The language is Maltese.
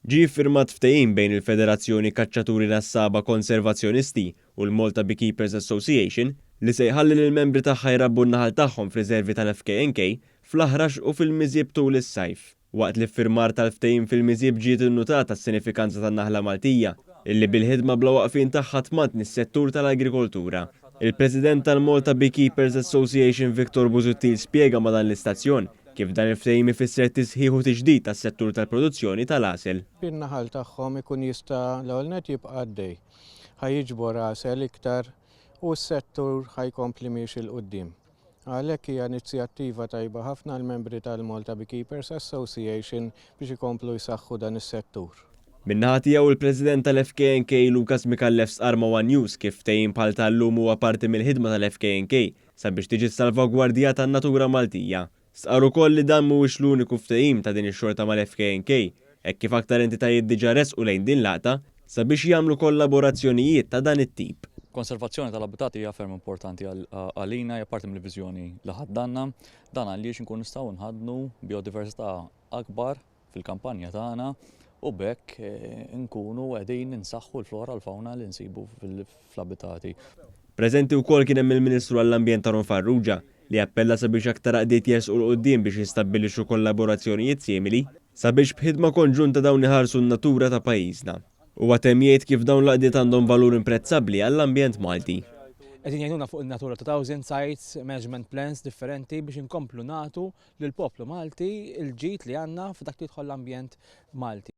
Ġie ffirmat ftehim bejn il-Federazzjoni Kaċċaturi Nassaba Konservazzjonisti u l-Malta Beekeepers Association li se jħalli lill-membri tagħha jrabbu n-naħal tagħhom f'riservi tal-FKNK fl-Aħrax u fil-Miżieb tul is-sajf. Waqt l-iffirmar tal-ftehim fil-Miżieb ġiet innutata s-sinifikanza tan-naħla Maltija illi bil-ħidma bla waqfien tagħha tmantni s-settur tal-agrikoltura. Il-President tal-Malta Beekeepers Association Victor Busuttil spjega ma' dan l-istazzjon kif dan il-ftehim ifisser tisħiħ u tiġdid tas-settur tal-produzzjoni tal-għasel. In-naħal tagħhom ikun jista' l-ewwel nett jibqa' għaddej. Ħa jiġbor għasel iktar u s-settur ħa jkompli miexi 'l quddiem. Għalhekk hija inizjattiva tajba ħafna għall-membri tal-Malta Beekeepers Association biex ikomplu jsaħħu dan is-settur. Min-naħa tiegħu il-President tal-FKNK Lucas Micallef stqarr ma' one News kif ftehim bħal tal-lum huwa parti mill-ħidma tal-FKNK sabiex tiġi salvagwardjata n-natura Maltija. Stqarr ukoll li dan mhuwiex l-uniku ftehim ta' din ix-xorta mal-FKNK, hekk kif aktar entitajiet diġà resqu lejn din l-għaqda sabiex jagħmlu kollaborazzjonijiet ta' dan it-tip. Konservazzjoni tal-abitat hija ferm importanti għalina, hija parti mill-viżjoni li ħaddanna. Dan għaliex inkun nistgħu nħaddnu biodiversità akbar fil-kampanja tagħna u b'hekk nkunu qegħdin insaħħu l-flora u l-fawna li nsibu fl-abitati. Preżenti wkoll kien hemm il-Ministru għall-Ambjent Aaron Farrugia li appella sabiex aktar għaqdiet jersqu 'l quddiem biex jistabbilixxu kollaborazzjonijiet simili sabiex b'ħidma konġunta dawn iħarsu n-natura ta' pajjiżna. Huwa temm jgħid kif dawn l-għaqdiet għandhom valur imprezzabbli għall-ambjent Malti. Qegħdin jgħinuna fuq il-Natura 2000 sites, management plans differenti biex inkomplu nagħtu lill-poplu Malti l-ġid li għandna f'dak li jidħol l-ambjent Malti.